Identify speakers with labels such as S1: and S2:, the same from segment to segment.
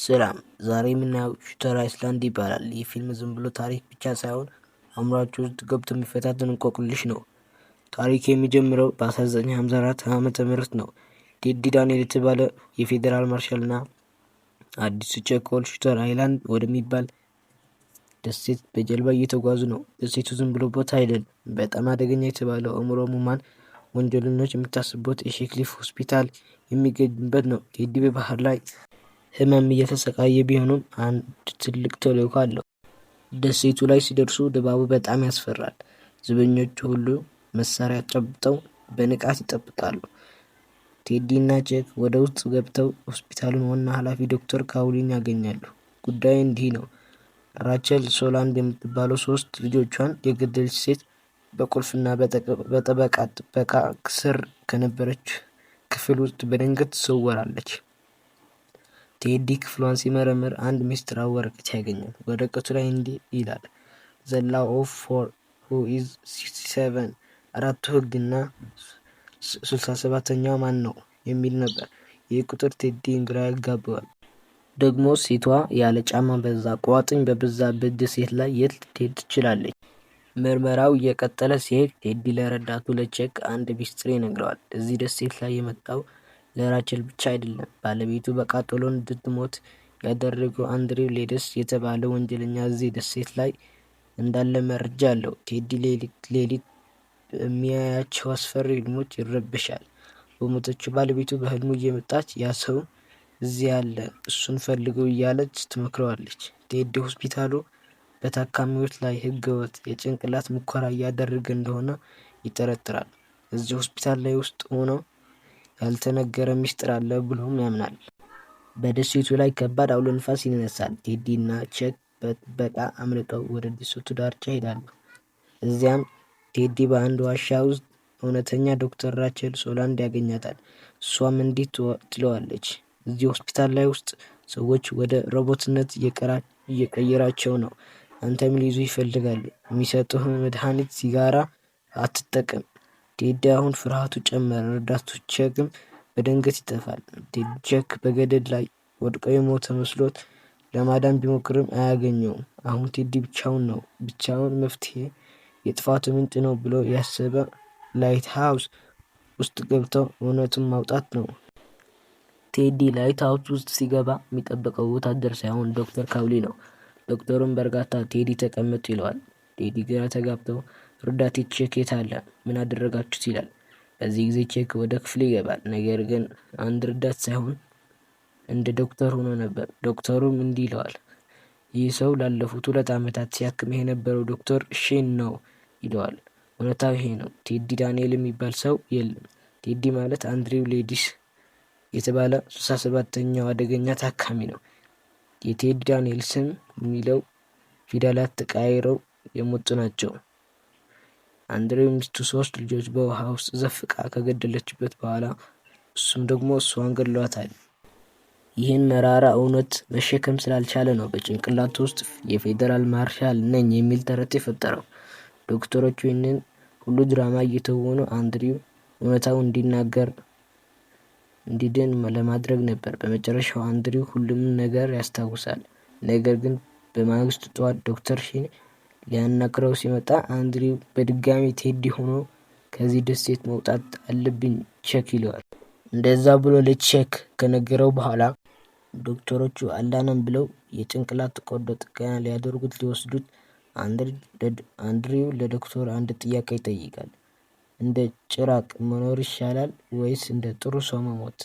S1: ሰላም፣ ዛሬ የምናየው Shutter Island ይባላል። ይህ ፊልም ዝም ብሎ ታሪክ ብቻ ሳይሆን አእምሯችሁ ውስጥ ገብቶ የሚፈታተን እንቆቅልሽ ነው። ታሪክ የሚጀምረው በ1954 ዓ.ም. ነው። ቴዲ ዳንኤል የተባለ የፌዴራል ማርሻል እና አዲሱ ቸክ ሆል ሹተር አይላንድ ወደሚባል ደሴት በጀልባ እየተጓዙ ነው። ደሴቱ ዝም ብሎ ቦታ አይደለም። በጣም አደገኛ የተባለው አእምሮ ህሙማን ወንጀለኞች የሚታሰሩበት የሼክሊፍ ሆስፒታል የሚገኝበት ነው። ቴዲ በባህር ላይ ህመም እየተሰቃየ ቢሆንም አንድ ትልቅ ተልዕኮ አለው። ደሴቱ ላይ ሲደርሱ ድባቡ በጣም ያስፈራል። ዘበኞቹ ሁሉ መሳሪያ ጨብጠው በንቃት ይጠብቃሉ። ቴዲ እና ቼክ ወደ ውስጥ ገብተው ሆስፒታሉን ዋና ኃላፊ ዶክተር ካውሊን ያገኛሉ። ጉዳዩ እንዲህ ነው። ራቸል ሶላንድ የምትባለው ሶስት ልጆቿን የገደለች ሴት በቁልፍና በጠበቃ ጥበቃ ስር ከነበረች ክፍል ውስጥ በድንገት ትሰወራለች። ቴዲ ክፍሏን ሲመረምር አንድ ምስጢራዊ ወረቀት ያገኛል። ወረቀቱ ላይ እንዲህ ይላል፦ "The Law of Four, Who is 67?" አራቱ ህግ እና 67ኛው ማን ነው የሚል ነበር። ይህ ቁጥር ቴዲን ግራ ያጋባዋል። ደግሞ ሴቷ ያለ ጫማ በዛ ቋጥኝ በበዛበት ደሴት ላይ የት ልትሄድ ትችላለች? ምርመራው እየቀጠለ ሲሄድ ቴዲ ለረዳቱ ለቼክ አንድ ሚስጥር ይነግረዋል። እዚህ ደሴት ላይ የመጣው ለራቸል ብቻ አይደለም። ባለቤቱ በቃጠሎ እንድትሞት ያደረገው አንድሪው ሌድስ የተባለ ወንጀለኛ እዚህ ደሴት ላይ እንዳለ መረጃ አለው። ቴዲ ሌሊት ሌሊት በሚያያቸው አስፈሪ ህልሞች ይረበሻል። በሞተችው ባለቤቱ በህልሙ እየመጣች ያ ሰው እዚህ አለ፣ እሱን ፈልገው እያለች ትመክረዋለች። ቴዲ ሆስፒታሉ በታካሚዎች ላይ ህገወጥ የጭንቅላት ሙከራ እያደረገ እንደሆነ ይጠረጥራል። እዚህ ሆስፒታል ላይ ውስጥ ሆኖ ያልተነገረ ሚስጥር አለ ብሎም ያምናል። በደሴቱ ላይ ከባድ አውሎ ንፋስ ይነሳል። ቴዲ እና ቸክ በጥበቃ አምልጠው ወደ ደሴቱ ዳርቻ ይሄዳሉ። እዚያም ቴዲ በአንድ ዋሻ ውስጥ እውነተኛ ዶክተር ራቸል ሶላንድ ያገኛታል። እሷም እንዲህ ትለዋለች፦ እዚህ ሆስፒታል ላይ ውስጥ ሰዎች ወደ ሮቦትነት እየቀየራቸው ነው። አንተም ሊይዙ ይፈልጋሉ። የሚሰጡህን መድኃኒት ሲጋራ አትጠቀም። ቴዲ አሁን ፍርሃቱ ጨመረ። ረዳቱ ቸክም በድንገት ይጠፋል። ቴዲ ቸክ በገደል ላይ ወድቆ የሞተ መስሎት ለማዳን ቢሞክርም አያገኘውም። አሁን ቴዲ ብቻውን ነው። ብቻውን መፍትሄ የጥፋቱ ምንጭ ነው ብሎ ያሰበ lighthouse ውስጥ ገብተው እውነቱን ማውጣት ነው። ቴዲ lighthouse ውስጥ ሲገባ የሚጠብቀው ወታደር ሳይሆን ዶክተር ካውሊ ነው። ዶክተሩም በእርጋታ ቴዲ ተቀመጥ ይለዋል። ቴዲ ግራ ተጋብተው ረዳቴ ቼክ የት አለ? ምን አደረጋችሁት? ይላል። በዚህ ጊዜ ቼክ ወደ ክፍሉ ይገባል። ነገር ግን አንድ ረዳት ሳይሆን እንደ ዶክተር ሆኖ ነበር። ዶክተሩም እንዲህ ይለዋል፦ ይህ ሰው ላለፉት 2 ዓመታት ሲያክምህ የነበረው ዶክተር ሼን ነው ይለዋል። እውነታው ይሄ ነው። ቴዲ ዳንኤል የሚባል ሰው የለም። ቴዲ ማለት አንድሪው ሌዲስ የተባለ 67ኛው አደገኛ ታካሚ ነው። የቴዲ ዳንኤል ስም የሚለው ፊደላት ተቀያይረው የመጡ ናቸው። አንድሪው ሚስቱ ሶስት ልጆች በውሃ ውስጥ ዘፍቃ ከገደለችበት በኋላ እሱም ደግሞ እሷን ገድሏታል። ይህን መራራ እውነት መሸከም ስላልቻለ ነው በጭንቅላቱ ውስጥ የፌዴራል ማርሻል ነኝ የሚል ተረት የፈጠረው። ዶክተሮቹ ይህንን ሁሉ ድራማ እየተወኑ አንድሪው እውነታውን እንዲናገር እንዲድን ለማድረግ ነበር። በመጨረሻው አንድሪው ሁሉም ነገር ያስታውሳል። ነገር ግን በማግስቱ ጠዋት ዶክተር ሺን ሊያናግረው ሲመጣ አንድሪው በድጋሚ ቴዲ ሆኖ ከዚህ ደሴት መውጣት አለብኝ ቼክ ይለዋል። እንደዛ ብሎ ለቼክ ከነገረው በኋላ ዶክተሮቹ አልዳነም ብለው የጭንቅላት ቀዶ ጥገና ሊያደርጉት ሊወስዱት አንድሪው ለዶክተሩ አንድ ጥያቄ ይጠይቃል። እንደ ጭራቅ መኖር ይሻላል ወይስ እንደ ጥሩ ሰው መሞት?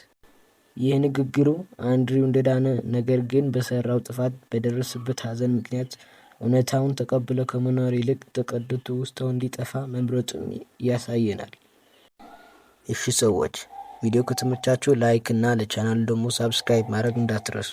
S1: ይህ ንግግሩ አንድሪው እንደዳነ ነገር ግን በሰራው ጥፋት በደረሰበት ሀዘን ምክንያት እውነታውን ተቀብሎ ከመኖር ይልቅ ተቀዶ ትውስታው እንዲጠፋ መምረጡን ያሳየናል። እሺ ሰዎች፣ ቪዲዮ ከተመቻችሁ like እና ለቻናሉ ደግሞ subscribe ማድረግ እንዳትረሱ።